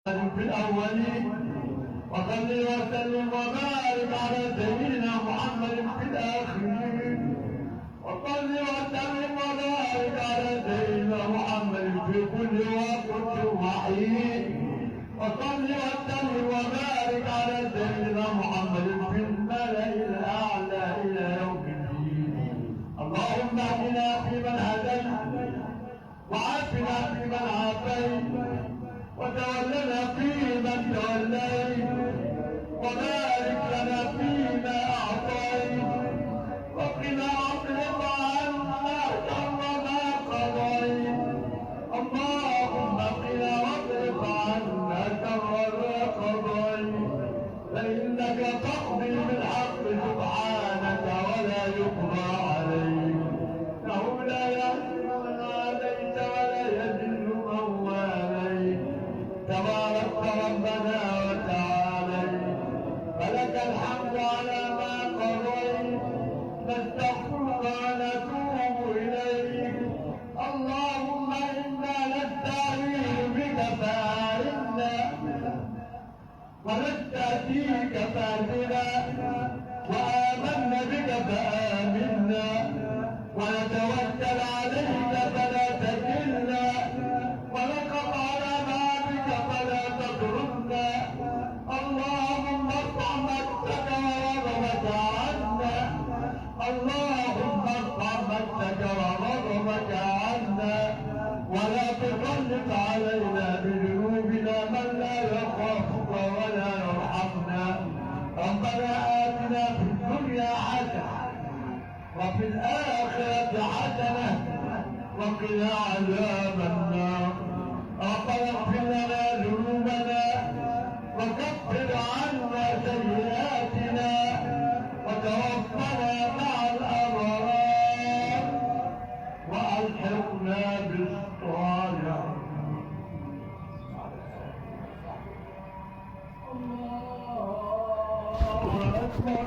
في الأولين، وصل وسلم وبارك على سيدنا محمد في الآخرين، وصل وسلم وبارك على سيدنا محمد في كل وقت وحين، وصل وسلم وبارك على سيدنا محمد في الملأ الأعلى إلى يوم الدين. اللهم اهدنا فيمن هديت، وعافنا فيمن عافيت، وتولنا فيمن توليت، وبارك لنا فيما أعطيت، وقنا واصرف عنا شر ما قضيت. اللهم قنا واصرف عنا شر ما قضيت، فإنك تقضي بالحق سبحانك ولا يقضى عليك. إنه لا يعز من عاديت ولا يذل من واليت. تباركت ربنا وتعاليت، فلك الحمد على ما قضيت، نستغفرك ونتوب إليك. اللهم إنا نستعين بك فأعنا، ونستهديك فاهدنا، وآمنا بك فآمنا، ونتوكل عليك فلا تكلنا، ونقف على بابك فلا تتركنا. اللهم ارفع مقتك وغضبك عنا، اللهم ارفع مقتك وغضبك عنا، ولا تسلط علينا بذنوبنا من لا يخافك ولا يرحمنا. ربنا آتنا في الدنيا حسنة وفي الآخرة حسنة وقنا عذاب النار. ربنا اغفر لنا ذنوبنا وكفر عنا سيئاتنا وتوفنا مع الأبرار وألحقنا بالصالحين. الله أكبر.